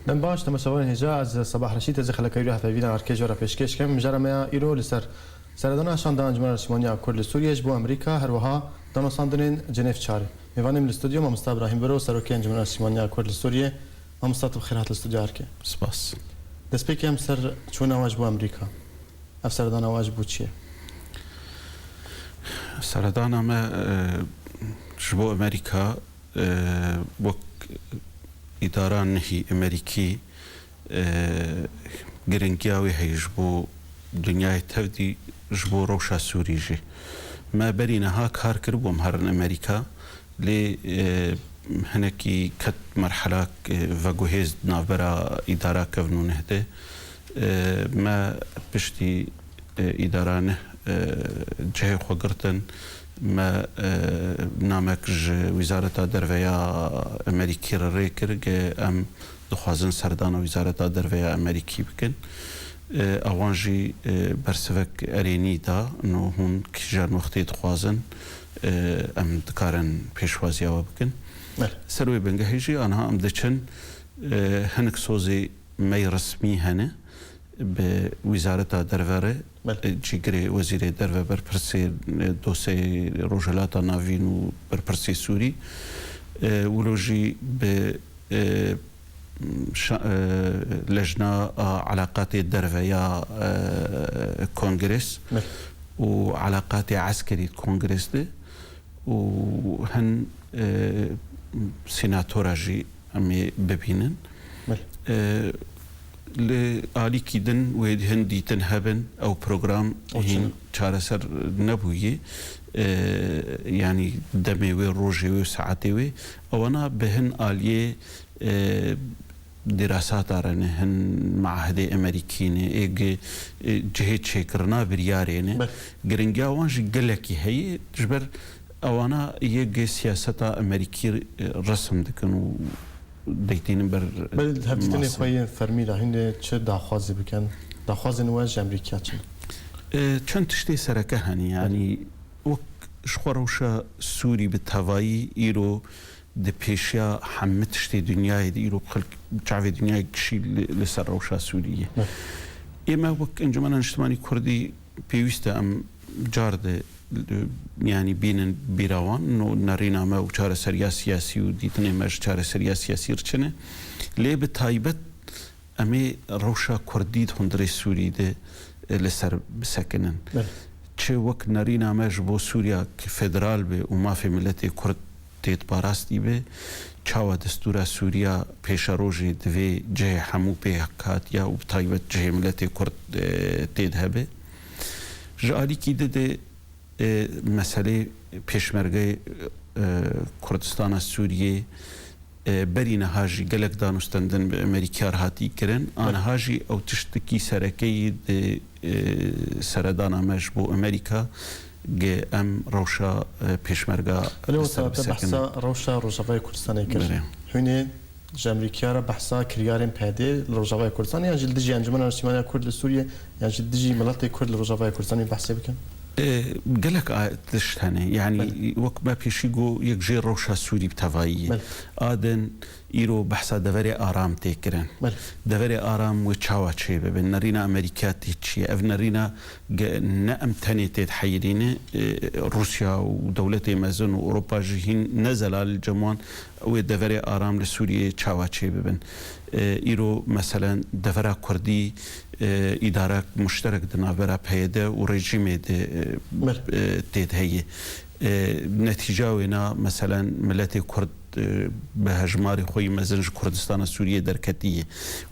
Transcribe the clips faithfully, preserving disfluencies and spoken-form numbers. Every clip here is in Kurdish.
Dem baş, temaşevanên hêja, ez Sebah Reşîd, ez ê xeleka îro hevpeyvîna arkê ji we re pêşkêş kim. Mijara me ya îro li ser seredana şanda Encûmena Niştîmaniya Kurd li Sûriyê ji bo Amerîka, her wiha danûstandinên Cenêv çarê. Mêvanê min li stûdyo mamosta Îbrahîm Biro, serokê Encûmena Niştîmaniya Kurd li Sûriyê. Mamosta, tu bi xêr hat li stûdyo arkê. Spas. Destpêkê em ser çûna we ji bo Amerîka. Ev seredana we ji bo çi ye? Seredana me, e, ji bo Amerîka, e, wek îdara nihî Amerîkî, e, giringiya wê heye ji bo dinyayê tevdî, ji bo rewşa Sûrî jî. Me berî niha kar kiribû em herin Amerîka, lê, e, hinekî ket merhela, e, veguhêz di navbera îdara kevn û neh de. E, me piştî, e, îdara neh, e, cihê xwe girtin. Me, e, namek ji Wîzareta Derve ya Amerîkî re rê kir, ge em dixwazin serdana Wîzareta Derve ya Amerîkî bikin. E, ewan jî, e, bersivek erênî da, no hûn kîjan wextê dixwazin, e, em dikarin pêşwaziya we bikin. Belê. Ser wê bingehê jî aniha em diçin, e, hinek sozê me yê resmî hene bi Wîzareta Derve re, Belê. e, cîgirê Wezîrê Derve, berpirsê, e, dosyayê Rojhilata Navîn û berpirsê Sûrî. E, wilo jî bi, e, şa-, e, Lejna a Elaqatê Derve ya, e, Kongres Belê. û Elaqatê Eskerî Kongres de û hin, e, senatora jî em ê bibînin. Belê. E, li alîkî din wê hin dîtin hebin, ew program Ew hîn çareser nebûye. E, yanî demê wê, rojê wê û saetê wê, ewana bi hin aliyê, e, dirasata re ne, hin maehidê Amerîkî ne, ê gi-, e, cihê çêkirina biryarê ne. Belê. Giringiya wan jî gelekî heye, ji ber ewana yê gi siyaseta Amerîkî, e, resim dikin û deytînin ber Belê, di hevdîtinê masê. Xwe yên fermî de hîn çi daxwazê bikin? Daxwazên we ji Amerîkaya çi ne? E, çend tiştê sereke hene, yanî wek ji xwe rewşa Sûrî bi tevayî îro di pêşiya hemî tiştê dinyayê de, îro xelk çavê dinyayê kişî li, li ser rewşa Sûriyê. Belê. Ê me wek Encûmena Niştimanî Kurdî pêwîst e em car de, yanî bînin bîra wan, no nerîna me û çareseriya siyasî û dîtinê me ji çareseriya siyasî re çi ne. Lê bi taybet em ê rewşa Kurdî di hundirê Sûrî de, e, li ser bisekinin. Belê. Çi wek nerîna me ji bo Sûriya ki federal be û mafê miletê Kurd têt parastî be, çawa destûra Sûriya pêşerojê divê cihê hemû pêk hatiya û bi taybet cihê miletê Kurd, e, tê de hebe. Ji alîkî di de, e, meselê pêşmergeyê, e, Kurdistana Sûriyê, e, berî niha jî gelek danûstendin bi Amerîkaya re hatî kirin. Belê. Aniha jî ew tiştekî serekeyî di, e, seredana me ji bo Amerîka, ge em rewşa, e, pêşmerga Belê, li wisa ser te bisekinin. Behsa rewşa Rojavayê Kurdistanê kir. Belê. Hûn ê ji Amerîkaya re behsa kiryarên PYD'ê li Rojavayê Kurdistanê yan jî li dijî Encûmena Niştîmaniya Kurd li Sûriyê yan jî dijî miletê Kurd li Rojavayê Kurdistanê behsê bikin? E, gelek a-, tişt hene. Yanî Belê. wek me pêşî got, yek jê rewşa Sûrî bi tevayî ye. Belê. A din îro behsa deverê aram tê kirin. Belê. Deverê aram wê çawa çê bibe? Nerîna Amerîka tê çi ye? Ev nerîna ge-, ne em tenê tê de heyirî ne, e, Rûsya û dewletê mezin û Ewropa jî hîn ne zelal li cem wan wê deverê aram li Sûriyeyê çawa çê bibin. E, îro, meselen, devera Kurdî, e, îdarek muşterek di navbera PYD û rejîmê de, e, Belê. e, tê de heye. E, netîca wêna, meselen, miletê Kurd, e, bi hejmarê xwe yî mezin ji Kurdistana Sûriyê derketiye.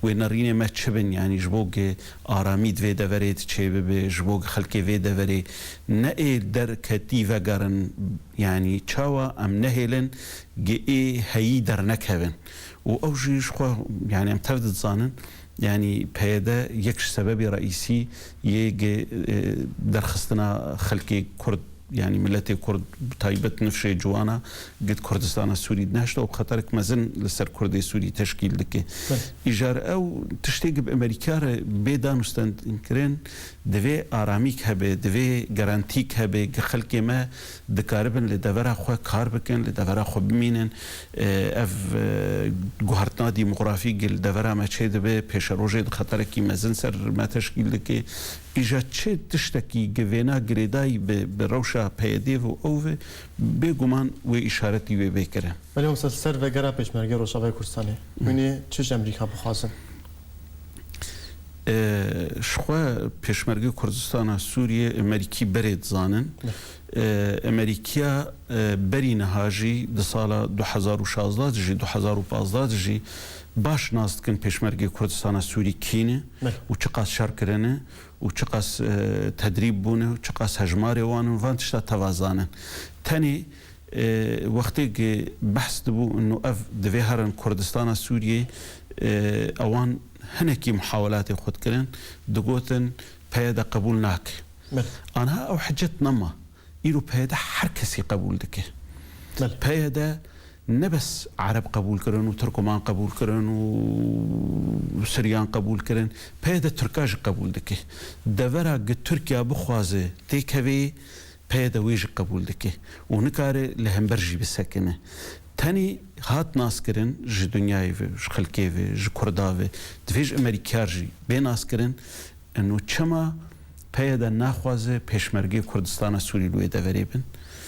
Wê nerînê me çi bin, yanî ji bo ge aramî di vê deverê de çê bibe, ji bo ge xelkê vê deverê ne ê derketî vegerin, yanî çawa em nehêlin ge ê heyî dernekevin. Û ew jî ji xwe, yanî em tev dizanin, yanî PYD yek ji sebebê reîsî yê ge, e, derxistina xelkê Kurd yanî miletê Kurd, bi taybet nifşê ciwana, gid Kurdistana Sûrî dineşte û xeterek mezin li ser Kurdê Sûrî teşkîl dike. Belê. Îcar ew tiştê gi bi Amerîka re bê danûstendinkirin, divê aramîk hebe, divê garantîk hebe, gi xelkê me dikaribin li devera xwe kar bikin, li devera xwe bimînin. E, ev, e, guhertina demografî gi li devera me çêdibe, pêşerojê di xeterekî mezin ser me teşkîl dike. Îja çi tiştekî gi vêna girêdayî bi, bi rewşa P Y D'ê ve û ew ve, bêguman wê îşaretî wê bê kirin. Belê, wisa ser vegera Pêşmergê Rojavayê Kurdistanê, Hı. hûn ê çi ji Amerîka bixwazin? E, ji xwe Pêşmergê Kurdistana Sûriyê Amerîkî berê dizanin. Hı. E, Amerîkiya, e, berî niha jî di sala du hezar û şazdeh de jî, du hezar û pazdeh de jî baş nas dikin Pêşmergê Kurdistana Sûrî kî ne Hı. û çiqas şer kirine. û çiqas, e, tedrîb bûne û çiqas hejmarê wan in, van tişta teva zanin. Tenê, e, wextê ki behs dibû ino ev divê herin Kurdistana Sûriyê, e, ewan hinekî muhawelatê xwe dikirin, digotin P Y D qebûl nake. Belê. Anha ew hicet nema. Îro P Y D her kesî qebûl dike. Belê. P Y D ne bes Ereb qebûl kirin û Tirkoman qebûl kirin û Siryan qebûl kirin. P Y D Tirka jî qebûl dike. Devera gi Tirkiya bixwaze têkevê, P Y D wê jî qebûl dike. Û nikare li hember jî bisekine. Tenê hat naskirin ji dinyayê ve, ji xelkê ve, ji Kurda ve, divê ji Amerîkiyar jî bê naskirin. Eno çima P Y D naxwaze pêşmergê Kurdistana Sûrî li wê deverê bin?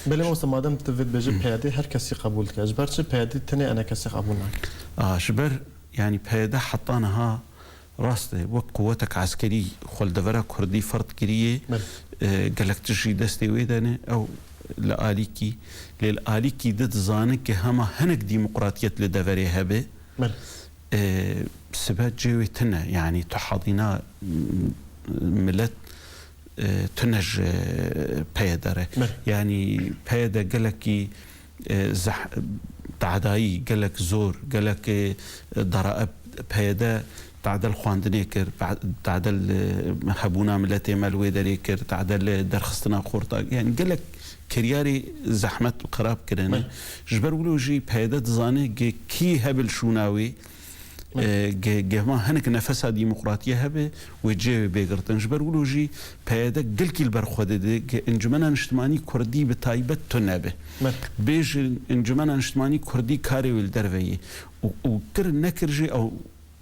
Belê, mamoste, madem tu vê dibêjî P Y D her kesî qebûl dike, ji ber çi P Y D tenê enekesê qebûl nake? A, ji ber, yanî P Y D heta niha rast e, wek quwetek eskerî xwe li devera Kurdî ferz kiriye, Belê. e, gelek tişt jî destê wê de ne, ew li alîkî, lê li alîkî di dizane ki hema hinek demokratiyet li deverê hebe, Belê. E, sibe cê wê tune, yanî tu hadîna, m-, milet, e, tune ji P Y D re. Belê. Yanî P Y D gelekî, e, zeh-, tadayî, gelek zor, gelek, e, daraeb P Y D tadel xwendinê kir, ta-, tadel, e, hebûna miletê me li wê derê kir, tadel, e, derxistina xorta, yanî gelek kiryarê zehmet û xerab kirine. Belê. Ji ber wilo jî P Y D dizane ge kî hebe li şûna wê, Belê. e, ge, ge hema hinek nefesa demokratiyê hebe, wê cihê wê bê girtin. Ji ber wilo jî P Y D gelkî li ber xwe dide, ge Encumena Niştimanî Kurdî bi taybet tune be. Belê. Bêjin Encumena Niştimanî Kurdî karê wê li derve ye. Û, û kir nekir jî ew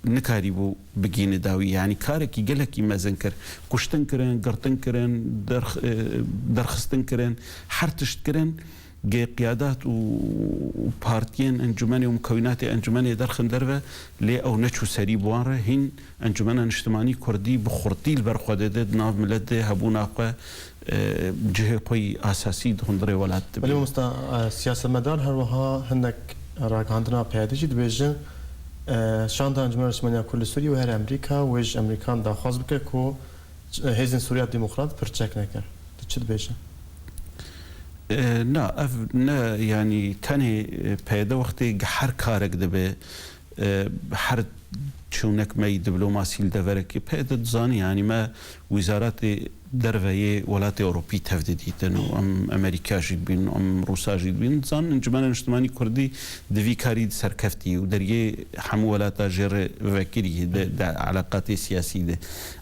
nikarîbû bigihîne dawî. Yanî karekî gelekî mezin kir. Kuştin kirin, girtin kirin, derx-, e, derxistin kirin, her tişt kirin. Gê qiyadat û, û partiyên encûmenê û mukewînatê encûmenê derxin derve, lê ew neçû serî bi wan re. Hîn Encûmena Niştimanî Kurdî bi xurtî li ber xwe dide, di nav milet de hebûna xwe, e, cihê xwe yî esasî di hundirê welat dibîne. Belê mamoste, e, siyasetmedar her wiha hinek ragihandina P Y D jî dibêjin, e, şanda Encûmena Niştimaniya Kurd li Sûriyê û her Amerîka wê ji Amerîkan daxwaz bike ku, e, Hêzên Sûriya Demokrat pirçek neke. Tu çi dibêjî? E, na, ev ne, yanî tenê, e, P Y D wextê her karek dibe, e, her çûnek me yî diplomasî li deverekê P Y D dizanî, yanî me wîzaretê derve yê welatê Ewropî tev didîtin û em Amerîka jî dibînin, em Rûsa jî dibînin, dizanin Encûmena Niştimanî Kurdî di vî karî di serkeftî û deriyê hemû welata jê re vekirî de, de eleqatê siyasî de.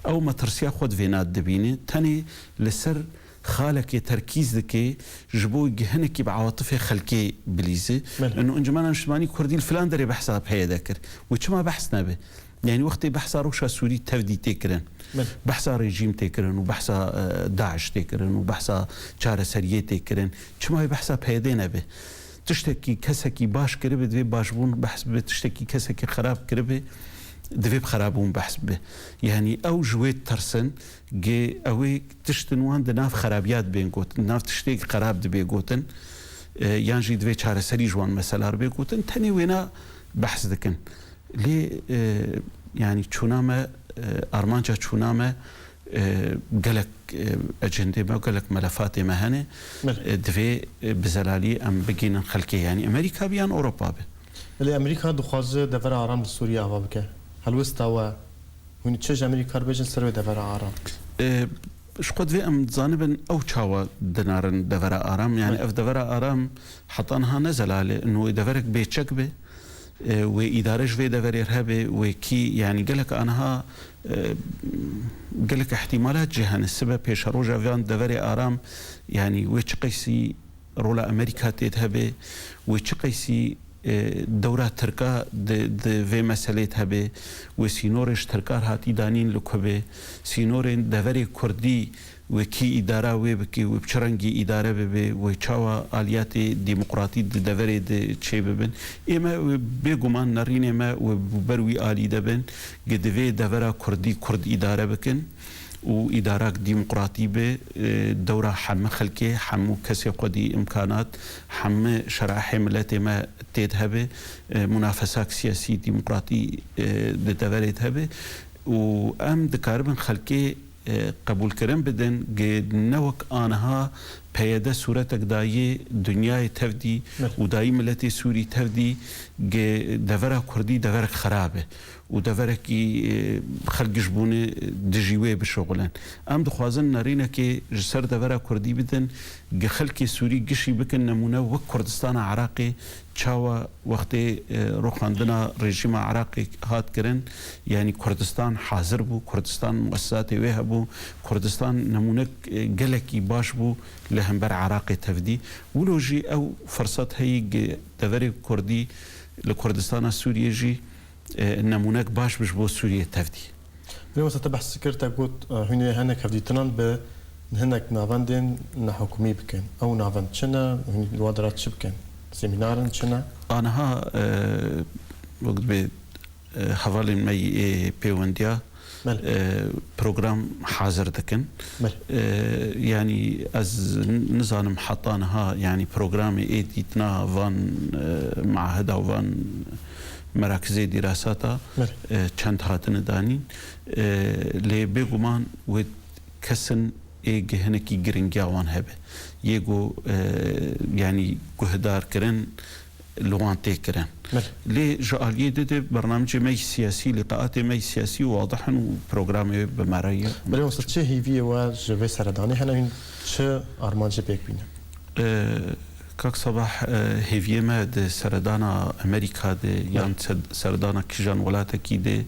Ew metirsiya xwe di vêna dibîne, tenê li ser xalekê terkîz dike ji bo hinekî bi awatifê xelkê bilîze. Belê. Eno Encûmena Niştimanî Kurdî li filan derê behsa P Y D kir. Wê çima behs nebe? Yanî wextê behsa rewşa Sûrî tevdî tê kirin, Belê. behsa rejîm tê kirin û behsa, e, DAIŞ tê kirin û behsa çareseriyê tê kirin, çima wê behsa P Y D nebe? Tiştekî kesekî baş kiribe, divê başbûn behs bibe, tiştekî kesekî xerab kiribe, divê bi xerabûn behs bibe. Yanî ew ji wê ditirsin, gê ew ê tiştin wan di nav xerabiya dibên gotin, di nav tiştê xerab dibê gotin, e, yan jî divê çareserî ji wan mesela re bê gotin, tenê wêna behs dikin. Lê, e, yanî çûna me, e, armanca çûna me, e, gelek, e, ecendê me, gelek melefatê me hene. Belê. E, divê, e, bi zelalî em bigihînin xelkê, yanî Amerîka be yan Ewropa be. Belê, Amerîka dixwaze devera aram li Sûriyê ava bike. Helwesta we, hûn çi ji Amerîka re bêjin ser wê devera aram? E, Ji xwe divê em dizanibin ew çawa dinarin devera aram. Yani ev devera aram heta niha ne zelal e. Ino wê deverek bêçek be, e, wê îdare ji vê deverê re hebe, wê kî, yani gelek aniha, e, gelek ihtimalat jî hene. Sibe pêşeroja van deverê aram, yani wê çi qeysî rola Amerîka tê de hebe, wê çi qeysî, e, dewra Tirka di, di vê meselê de hebe, wê sînorê ji Tirka re hatî danîn li ku be, sînorên deverê Kurdî wê kî îdara wê bike, wê bi çi rengî îdare bibe, wê çawa aliyatê demokratî di deverê de çê bibin. Ê me wê bêguman nerînê me wê ber wî alî de bin, gi divê devera Kurdî Kurd îdare bikin. û îdarak demokratî be, e, dewra hemû xelkê, hemû kesê xwedî îmkanat, hemû şerahê miletê me tê de hebe, e, munafesak siyasî, demokratî, e, di deverê de hebe û em dikaribin xelkê, e, qebûlkirin bidin, gi ne wek aniha P Y D sûretek dayê dinyayê tevdî Belê. û dayî miletê Sûrî tevdî, gi devera Kurdî deverek xerab e. û deverekî, e, xelk ji bûne dijî wê bişuxulin. Em dixwazin nerînekê ji ser devera Kurdî bidin, gi xelkê Sûrî gişî bikin nemûne wek Kurdistana Iraqê çawa wextê, e, rûxandina rejîma Iraqê hat kirin, yanî Kurdistan hazir bû, Kurdistan muesesatê wê hebû, Kurdistan nemûnek, e, gelekî baş bû li hember Iraqê tevdî. Wilo jî ew firsat heyî gi deverê Kurdî li Kurdistana Sûriyê jî e, nemûnek baş bi ji bo Sûriyê tevdî. Belê wisa te behs kir, te got, e, hûn ê hinek hevdîtinan bi hinek navendên nehukûmî bikin. Ew navend çi ne? Hûn li wan dera çi bikin? Semînarin çi ne? Aniha, e, wek dibê, e, hevalên me yê pêwendiya, Belê. e, program hazir dikin. Belê. E, yanî ez n-, nizanim heta niha, yanî programê ê dîtina van, e, maheda û van merakizê dîrasata, Belê. e, çend hatine danîn. E, lê bêguman wê kesin ê gi hinekî giringiya wan hebe. Yê ku, e, yanî guhdar kirin, li wan tê kirin. Belê. Lê ji aliyê di de bernamecê me yî siyasî, lîqaatê me yî siyasî wadih in û programê bi me re ye. Belê wisa çi hêviyê we ji vê seredanê hene, hûn çi armancê pêk bînin? E, Kak Sabah, e, hêviyê me di seredana Amerîka de yan Belê. ser-, seredana kîjan welatekî de,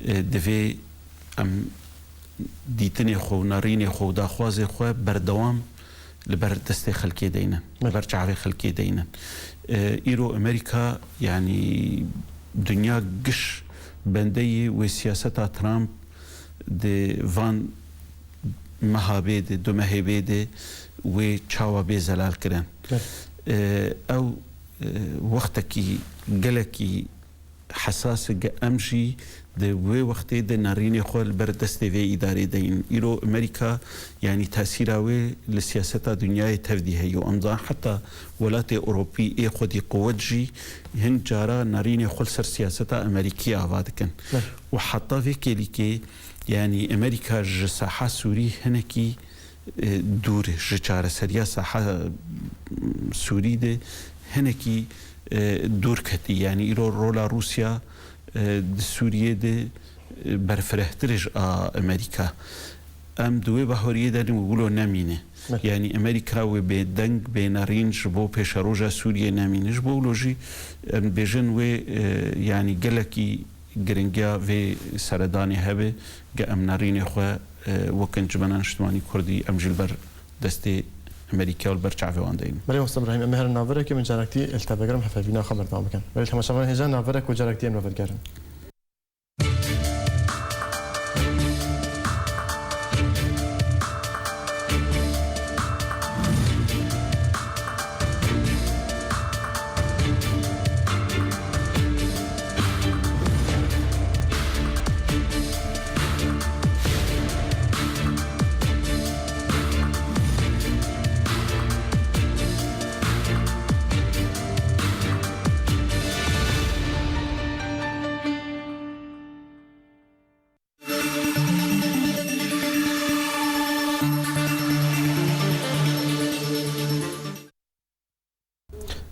e, divê em dîtinê xwe û nerînê xwe û daxwazê xwe berdewam li ber destê xelkê deynin, li Belê. ber çavê xelkê deynin. E, îro Amerîka, yanî dinya giş bendeyê wê siyaseta Trump di van meha bê de, du mehê bê de wê çawa bê zelal kirin. Belê. E, ew, e, wextekî gelekî hesas e, ge em jî di wê wextê de nerînê xwe li ber destê vê îdarê deyin. Îro Amerîka, yanî tesîra wê li siyaseta dinyayê tevdî heye û em zanin heta welatê Ewropî ê xwedî quwet jî hin cara nerînê xwe li ser siyaseta Amerîkî ava dikin. Belê. Û heta vê kêlîkê, yanî Amerîka ji saha Sûrî hinekî e, dûr ji çareseriya saha, m, Sûrî de hinekî, e, dûr ketî. Yanî îro rola Rûsya, e, di Sûriyê de, e, berfirehtir e ji a Amerîka. Em di wê bahoriyê de ne wilo nemîne. Belê. Yanî Amerîka wê bêdeng, bênerîn ji bo pêşeroja Sûriyê nemîne. Ji bo wilo jî em bêjin wê, e, yanî gelekî giringiya vê seredanê hebe, ge em nerînê xwe, e, wek Encûmena Niştimanî Kurdî, em jî li ber destê Amerîka û li ber çavê wan deynin. Belê, Mamoste Îbrahîm, em ê herin navberekê, min carek dî li te vegerim, hevpeyvîna xwe berdewam bikin. Belê, temaşevan hêja, navberek û carek dî em li we vegerin.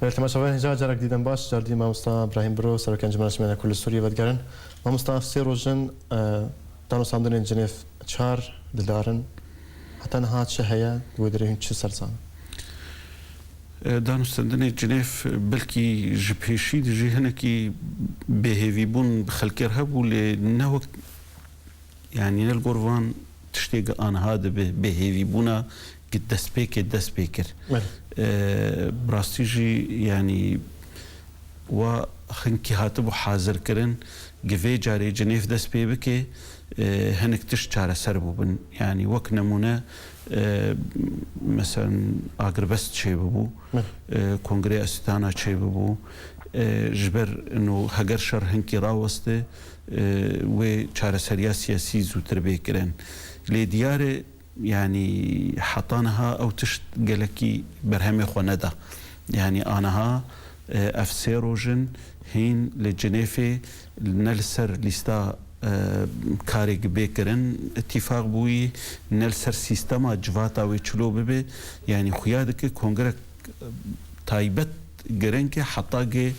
Belê, temaşevan hêja, carek dî dem baş, cardî mamosta Îbrahîm Biro, Serokê Encûmena Niştimanî Kurd li Sûriyê, vedigerin. Mamosta, ev sê roj in, e, danûstandinên Cenêv çar dildar in. Heta niha çi heye, wê derê hûn çi sersan? E, danûstendinê Cinêv belkî ji pêşî de jî hinekî bêhêvîbûn bi xelkê re hebû, lê ne wek, yanî ne li gor van tiştê gi aniha dibe bêhêvîbûna gi destpêkê dest pê kir. Belê. E, bi rastî jî, yanî, wa hinkî hatibû hazirkirin, gi vê carê Cinêv dest pê bike, e, hinek tişt çareser bûbin. Yanî wek nemûne, e, meselen agirbest çêbibû, Belê. e, Kongreya Estana çêbibû. E, ji ber ino heger şer hinkî raweste, e, wê çareseriya siyasî zûtir bê kirin. Lê diyar e, yanî heta niha ew tişt gelekî berhemê xwe neda. Yanî aniha, e, ev sê roj in hîn li Cinêfê ne li ser lîsta, e, karê gi bê kirin îtîfaq bûyî, ne li ser sîstema civata wê çilo bibe. Yanî xuya dike kongrek taybet giring e heta ge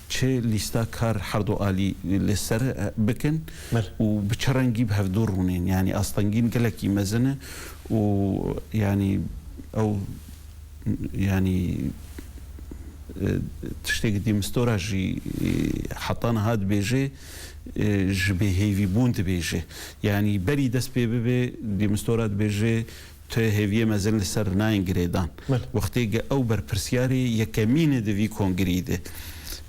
çi lîsta kar herdu alî li ser bikin Belê. û bi çi rengî bi hevdû rûnên. Yanî astengîn gelekî mezin e û, yanî, ew, yanî, e, tiştê gi Dîmistora jî, e, heta niha dibêje, e, ji bêhêvîbûn dibêje. Yanî berî dest pê bibe, Dîmistora dibêje, tu hêviyê mezin li ser nayên girêdan. Belê. Wextê ge ew berpirsiyarê yekemîn e di vî kongrî de.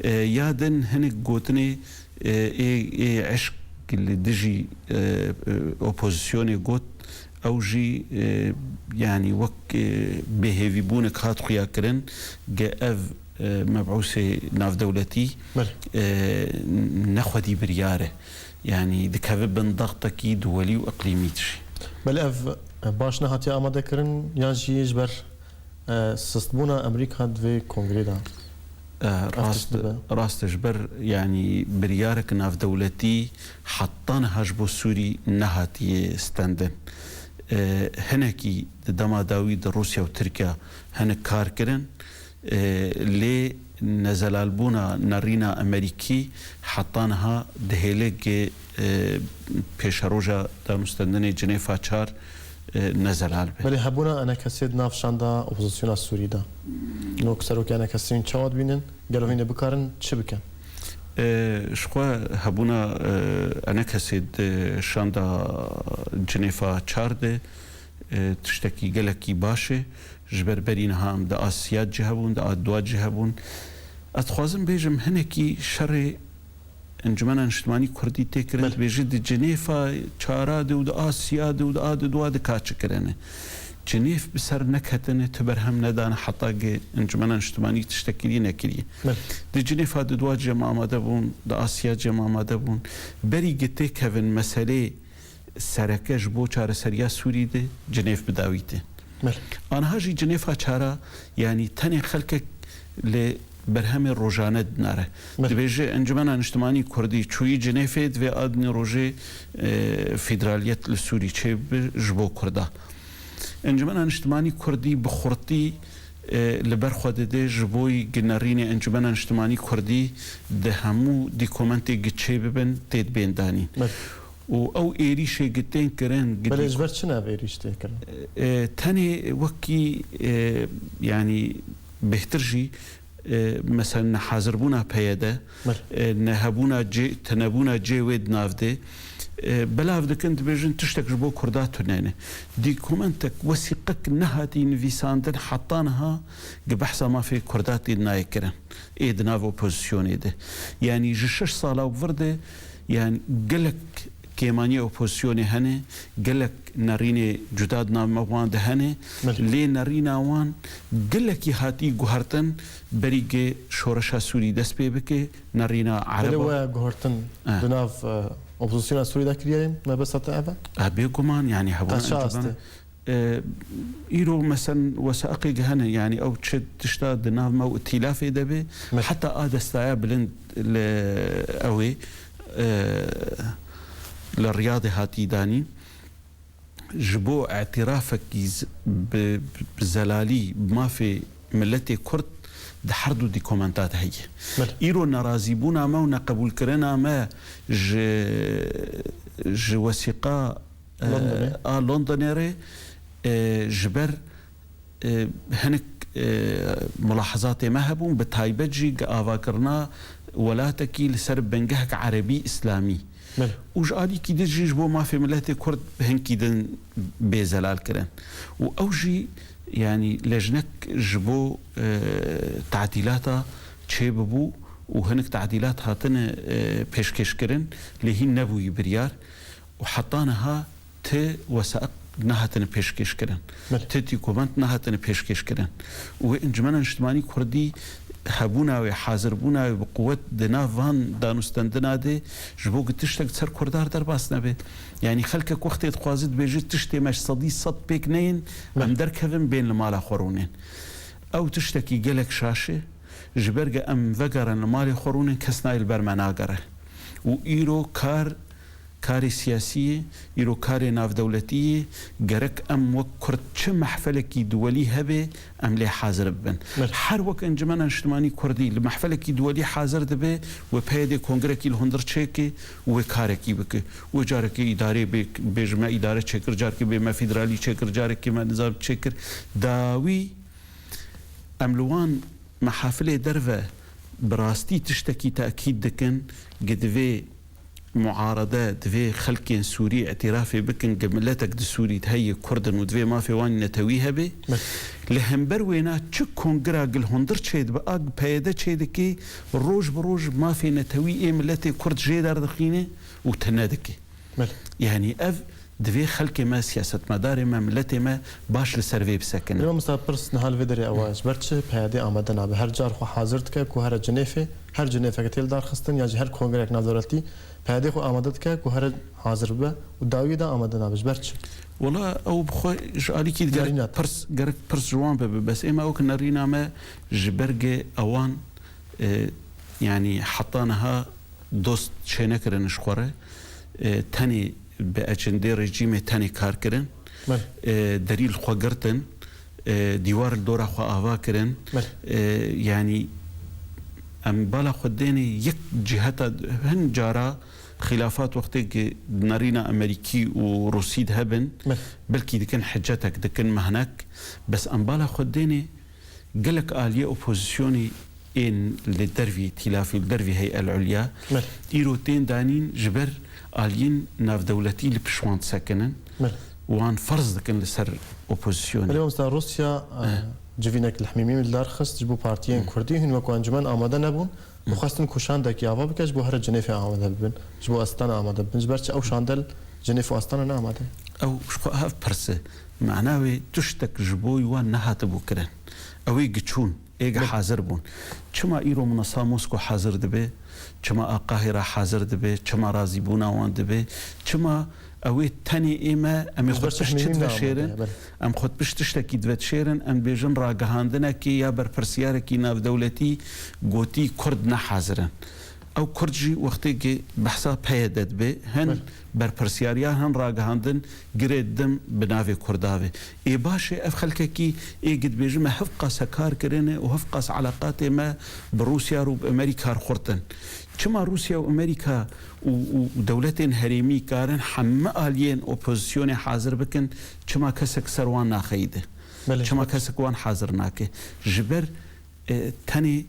E, ya din hinek gotinê, e, ê, ê eşq li dijî, e, e, opozisyonê got, ew jî, e, yanî wek, e, bêhêvîbûnek hat xuya kirin, ge ev, e, mebûsê navdewletî, Belê. e, ne xwedî biryar e. Yanî dikeve bin daxtekî duwelî û iqlîmî de jî. Belê ev, e, baş nehatiye amadekirin yan jî ji ber, e, sistbûna Amerîka di vê kongrê de E, ev rast, tişt dibe? Rast e, ji ber, yanî, biryarek navdewletî heta niha ji bo Sûrî nehatiye stendin. E, hinekî di dema dawî de Rûsya û Tirkiya hinek kar kirin, e, lê nezelalbûna nerîna Amerîkî heta niha dihêle ge, e, pêşeroja danûstendinê Cinêfa çar, e, nezelal be. Belê hebûna enekesê di nav şanda opozisyona Sûrî de. Nok serokê enekesê hûn çawa dibînin? Gelo hûn ê bikarin çi bikin? E, ji xwe hebûna, e, enekesê di şanda Cinêfa çar de, e, tiştekî gelekî baş e. Ji ber berî niha em di a siya cih hebûn, di a dua cih hebûn. Ez dixwazim bêjim, hinekî şerê Encûmena Niştimanî Kurdî tê kirin, Belê. dibêje di Cinêfa çara de û di a siya de û di a di dua de ka çi kirine. Cinêf bi ser neketine, tu berhem nedane heta ge Encûmena Niştimanî tiştekî dî nekiriye. Belê. Di Cinêfa di dua cem amade bûn, di a siya cem amade bûn. Berî ge têkevin meselê sereke ji bo çareseriya Sûrî de Cinêf bi dawî tê. Belê. Aniha jî Cinêfa çara, yanî tenê xelkek li berhemê rojane dinare. Belê. Dibêje Encûmena Niştimanî Kurdî çûyî Cinêfê, divê a dinê rojê, e, federaliyet li Sûrî çêbibe ji bo Kurda. Encûmena Niştimanî Kurdî bi xurtî, e, li ber xwe dide ji bo yî gi nerînê Encûmena Niştimanî Kurdî di hemû dîkomentê gi çêbibin tê dibên danîn. Belê. Û ew êrîşê gi tên kirin, gi Belê, dîk- ji ber çi ne ev êrîş tê kirin? E, tenê wekî, e, yanî bêhtir jî, e, mesela nehazirbûna P Y D, Belê. e, nehebûna cê, tinebûna cê wê di nav de, e, belav dikin, dibêjin tiştek ji bo Kurda tune ne. Dîkomentek, wesîqek nehatî nivîsandin heta niha gi behsa mafê Kurda tê nayê kirin. Ê di nav opozisyonê de. Yanî ji şeş sala û vir de, yanî gelek kêmaniya opozisyonê hene, gelek nerînê cuda di nav me wan de hene, Belê. lê nerîna wan gelekî hatî guhertin berî ge şoreşa Sûrî dest pê bike, nerîna Belê Ereba. we guhertin Eh. di nav, e, opozisyona Sûrî de kiriye, mebesta te ev e? Eh, bêguman, yanî hebûna Qeşa encûmena, astê. E, îro, mesen, wesaîqê hene, yanî ew çi tişta di nav me û îtîlafê de be, Me- heta a destaya bilind li ew ê, e, li Riyadê hatî danîn. Ji bo îtirafekî z-, bi, bi zelalî, bi mafê miletê Kurd di her du dîkomenta de heye. Me- Îro nerazîbûna me û neqebûlkirina me ji, ji wesîqa, e, Londonê. a Londonê re, E, ji ber, e, hinek, e, mulahezatê me hebûn, bi taybet jî gi avakirina welatekî li ser bingehek erebî îslamî. Belê. Û ji alîkî din jî ji bo mafê miletê Kurd hinkî din bê zelal kirin. Û ew jî, yanî lejnek ji bo, e, tadîlata çêbibû û hinek tadîlat hatine, e, pêşkêşkirin, lê hîn nebûyî biryar. Û heta niha ti wesaiq nehatine pêşkêşkirin. Belê. Ti dîkument nehatine pêşkêşkirin. Û wê Encûmena Niştimanî Kurdî hebûna wê, hazirbûna wê bi quwet di nav van danûstendina de ji bo ku tiştek ser Kurdar derbas nebe. Yanî xelkek wextê dixwaze dibêje tiştê me ji sedî sed pêk neyên, Belê. em derkevin bên li mala xwe rûnên. Ew tiştekî gelek şaş e. Ji ber ge em vegerin li malê xwe rûnên, kes nayê li ber me nagere. Û îro kar, karê siyasî ye, îro karê navdewletî ye, gerek em wek Kurd çi mehfelekî duwelî hebe, em lê hazir bibin. Belê. Her wek Encûmena Niştimanî Kurdî li mehfelekî duwelî hazir dibe, wê PYD kongrekî li hundir çêke û wê karekî bike. Wê carekê îdarê bê, bêje me îdare çêkir, carekê bê me federalî çêkir, carekê me nizam çêkir. Dawî em li wan mehafilê derve bi rastî tiştekî tekîd dikin, gi divê muarede, divê xelkên Sûrî îtirafê bikin, gi miletek di Sûrî de heye, Kurd in û divê mafê wan netewî hebe. Belê. Li hember wêna çi kongira gi li hundir çêdibe, a gi PYD çêdike, roj bi roj mafê netewî ê miletê Kurd jê derdixîne û tune dike. Belê. Yanî ev divê xelkê me, siyasetmedarê me, miletê me baş li ser vê bisekinin. Lê mamosta, pirs niha li vê derê ew e, ji ber çi PYD amade nabe? Her car xwe hazir dike ku here Cinêfê, her Cinêfeke tê lidarxistin, ya jî her kongreyek navdewletî PYD xwe amade dike ku here hazir bibe û dawiyê de amade nabe. Ji ber çi? Wela ew bi xwe ji alîkî gerek Nerîna te. pirs, gerek pirs ji wan bibe. Bes êma wek nerîna me ji ber ge ewan, e, yanî heta niha dost çênekirin ji xwe re. E, tenê bi ecendê rejîmê tenê kar kirin. Belê. E, derî li xwe girtin. E, dîwar li dora xwe ava kirin. Belê. E, yanî em bala xwe dênê yek ciheta, hin cara xilafat wextê ki nerîna Amerîkî û Rûsî de hebin, Belê. belkî dikin hicetek, dikin mehnek. Bes em bala xwe dênê gelek aliyê opozisyonê ên li dervî tîlafî, li dervî Hey'el Ulya, Belê. îro tên danîn ji ber aliyên navdewletî li pişt wan disekinin. Belê. Wan ferz dikin li ser opozisyonê. Belê, mamosta, Rûsya, e, Eh. civînek li hemîmî li dar xist ji bo partiyên Hı. Kurdî, hûn wek Encûmen amade nebûn. Hı. Û xwestin ku şandekî ava bike ji bo here Cinêfê amade bibin, ji bo Astana amade bibin. Ji ber çi ew şande li Cinêf û Astana ne amade? Ew ji xwe hev pirs e. Mana wê tiştek ji bo wan nehatibû kirin. Ew ê giçûn, ê ge Belê. hazir bûn. Çima îro minasa Mosko hazir dibe? Çima a Qahira hazir dibe? Çima razîbûna wan dibe? Çima ew ê tenê ê me, em ê Ji xwe ber pişt çi çi hemî ne diveşêrin? amade, belê. Em xwe pişt tiştekî diveşêrin, em bêjin ragihandinekê ya berpirsiyarekî navdewletî gotî Kurd ne hazir in. Ew Kurd jî wextê ki behsa PYD dibe, hin Belê. berpirsiyariya, hin ragihandin girê dim bi navê Kurda ve. Ê baş e, ev xelkekî ê ki dibêjin me hevqas kar kirine û hevqas eleqatê me bi Rûsya û bi Amerîka re xurt in. Çima Rûsya û Amerîka û, û dewletên herêmî karin hemî aliyên opozisyonê hazir bikin, çima kesek ser wan naxeyide? Belê. Çima kesek wan hazir nake? Ji ber, e, tenê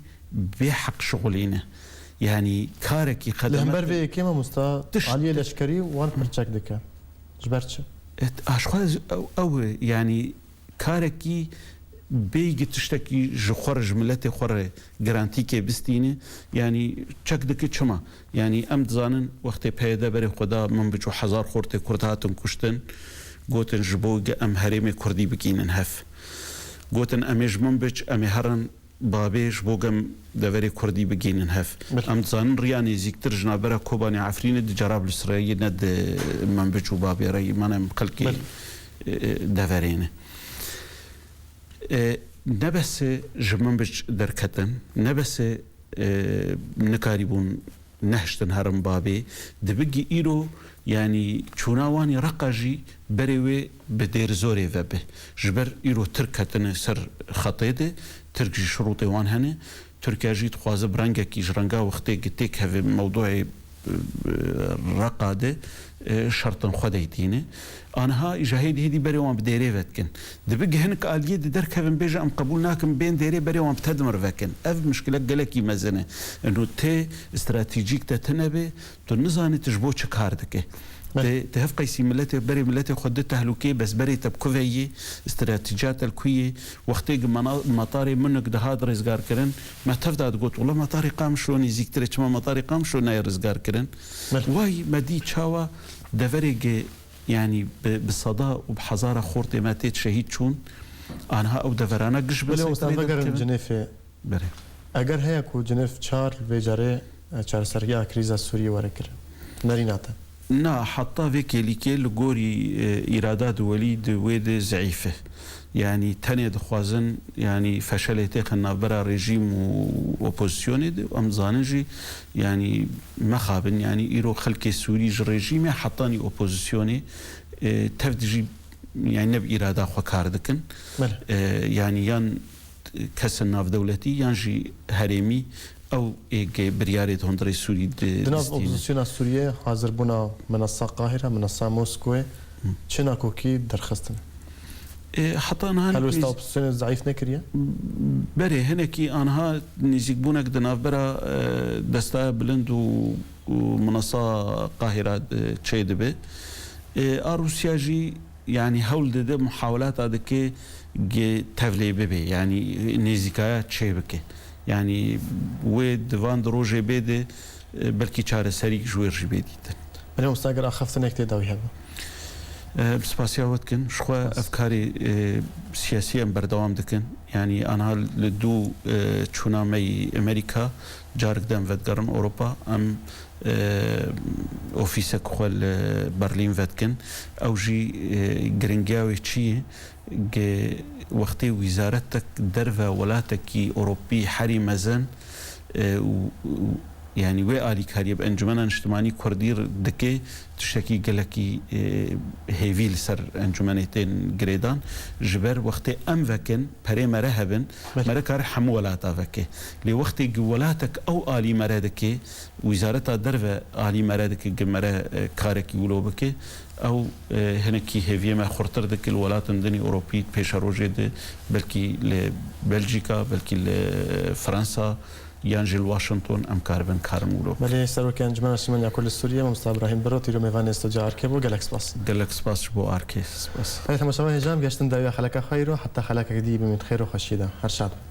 bêheq şixulîne. Yanî karekî Li hember qedemet vê yekê, mamosta, Tişt- aliyê leşkerî wan pirçek dike. Ji ber çi? Et, aşxwe ew, ew e, yanî karekî bêyî tiştekî ji xwe re, ji miletê xwe re garantîkê bistîne, yanî çek dike çima? Yanî em dizanin wextê PYD berê xwe da Minbic û hezar xortê Kurd hatin kuştin, gotin ji bo ge em herêmê Kurdî bigînin hev. Gotin em ê ji Minbic, em ê herin Babê ji bo gem deverê Kurdî bigihînin hev. Belê. Em dizanin riya nêzîktir ji navbera Kobanê Efrînê di Cerablusreyê ne di Minbic û Babê re yî. Mane em xelkê, Belê. e, e, deverê ne. E, ne bes e ji Minbic derketin, ne bes e, e, nikarîbûn nehiştin herin Babê. Dibigî îro, yanî çûna wan ê Reqa jî berê wê bi Dêrizorê ve be. Ji ber îro Tirk ketine ser xetê de, Tirk jî şirûtê wan hene. Tirkiye jî dixwaze bi rengekî ji renga wextê ki têk heve mewduê, e, Reqa de, e, şertên xwe deytîne. Anha îja hêdî hêdî berê wan bi dêrê vedikin. Dibi gi hinek aliyê di derkevin bêje em qebûl nakin bên dêrê berê wan bi tedmir vekin. Ev mişkilek gelekî mezin e. Eno tê stratejîk te tine bê, tu nizanî tu ji bo çi kar dike. Belê. Te, te hevqeysî miletê, berê miletê xwe di tehlûkeyê, bes berê te bi ku ve yê, stratejîya te li ku yê, wextê gi mena-, metarê Munich dihat rêzgarkirin, me tev da digot, wela metarê Qamişlo nêzîktir e, çima metarê Qamişlo nayê rêzgarkirin? Belê. Way me dî çawa deverê gi, yanî bi, bi seda û bi hezara xortê me têt şehîd çûn, anha ew deverana giş bin Belê, wisa sektirê vegerin derkevin. Cinêfê. Belê. Eger heye ku Cinêf çar vê carê, e, çareseriya krîza Sûriyê were kirin, nerîna te? Na, heta vê kêlîkê li gorî, e, îrada duwelî di wê de zeîf e. Yanî tenê dixwazin, yanî feşelê têxin navbera rejîm û opozisyonê de, em zanin jî, yanî mexabin, yanî îro xelkê Sûrî ji rejîmê hetanî opozisyonê, e, tev dijî, yanî ne bi îrada xwe kar dikin. Belê. E, yanî yan kesên navdewletî yan jî herêmî ew ê ge biryarê di hundirê Sûrî di Di nav distîne. Opozisyona Sûriyê hazirbûna minesa Qahira, minesa Moskowê Hı. çi nakokî derxistin? E, heta niha Helwesta hinek opozisyonê zeîf nekiriye? Berê hinekî anha nêzîkbûnek di navbera, e, destaya bilind û, û minesa Qahira, e, çê dibe. E, a Rûsya jî yanî hewl dide, muhawelata dike ge tevlê bibe, yanî nêzîkaya çê bike. Yanî wê di van di rojê bê de, e, belkî çareserîk ji wê re jî bê dîtin. Belê, wisa ger axaftinek tê dawî hebe. E, bi spasiya we dikin. Ji xwe Spas. Ev karê, e, siyasî em berdewam dikin. Yanî anha li dû, e, çûna me yî Amerîka, carik dem vedigerin Ewropa. Em, e, ofîsek xwe li Berlîn vedikin. Ew jî, e, giringiya wê çi ye? Ge wextê wîzaretek derve welatekî Ewropî herî mezin, e, û, û, yanî wê alîkariyê bi Encumena Niştimanî Kurdî r-, dike, tiştekî gelekî, e, hêvî li ser encûmenê tên girêdan. Ji ber wextê em vekin, perê me re hebin, Belê. me re kare hemû welata veke. Lê wextê gi welatek ew alî me re dike, wîzareta derve alî me re dike, gi me re, e, karekî wilo bike, ew, e, hinekî hêviyê me xurtir dike li welatên din ê Ewropî pêşerojê de, belkî li Belcîka, belkî li Fransa, yan jî li Washington em karibin karin wilo bikin. Belê, Serokê Encumena Niştimanî ya Kurd li Sûriyê, Mamosta Îbrahîm Biro, îro mêvanê Stûdyoya Arkê bû. Gelek spas. Gelek spas ji bo Arkê. Spas. Belê, temaşevan hêja em gehiştin dawiya xeleka xwe îro, heta xelekek dî bimîn xêr û xweşiyê de. Her şad bin.